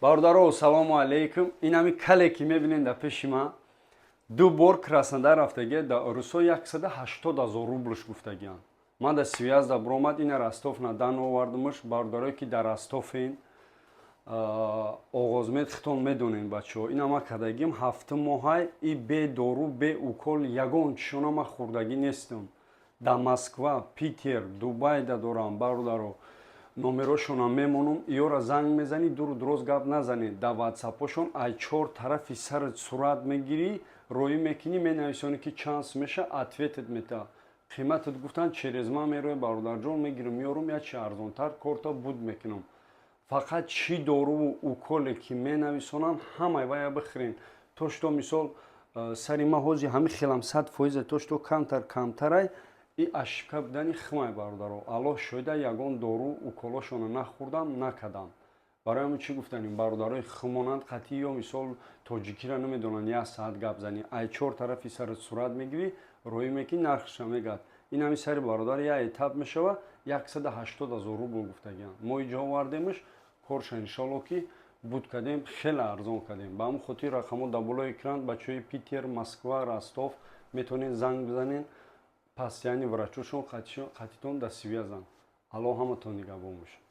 Бародаро, салому алейкум. Инами кале, ки мебинен дар пеши ман, ду бор Краснодар рафтагия. Дар русо 180 ҳазор рублш гуфтагиям. Ман дар связь да биромад, ина Ростов на Дону овардумаш. Бародарое, ки дар Ростовен, оғозмед хитон медонем, бачаҳо. Ина ма кардагим ҳафтум моҳай и бе дору, бе укол, ягон чишона ма хӯрдагӣ нестам. Дар Москва, Питер, Дубайда дорам, бародаро. Номерошонам мемонам, иёра занг мезанӣ, дуру дуроз гап назанед. Дар ватсапошон ай чор тарафи сарат сурат мегирӣ, роӣ мекунӣ, менависонӣ, ки чанд меша, ответет мета. Қиматат гуфтан, через ман мерои, бародарҷон, мегирам, меорум, як чи арзонтар корта буд мекунам. Фақат чӣ доруву уколе, ки менависонам, ҳамаи вая бихӯрен. То что мисол сари ма ҳози ҳами хелам 100%, то что камтар камтарай и ошибка будани химай. Бародаро, Аллоҳ шоҳида, ягон дору уколошона нахӯрдам, накардам. Барои ҳамин чӣ гуфтанем, бародарои химонанд қатъи ё мисол тоҷикиро намедонанд, як саат гап занӣ, ай чор тарафи сарат сурат мегирӣ, роӣ мекунӣ, нархша мегӯяд. Ин ҳами сари бародар як этап мешава, 180 ҳазор рубл гуфтагиам. Мо иҷо овардемш, корша иншолло, ки буд кардем, хеле арзон кардем. Ба ҳамн хотир рақамҳо дар болои экран. Бачаҳои Питер, Москва, Ростов метавонед занг бизанед, постоянный врачошон қатитон дар связан. Аллоҳ ҳаматон нигаҳбон бошад.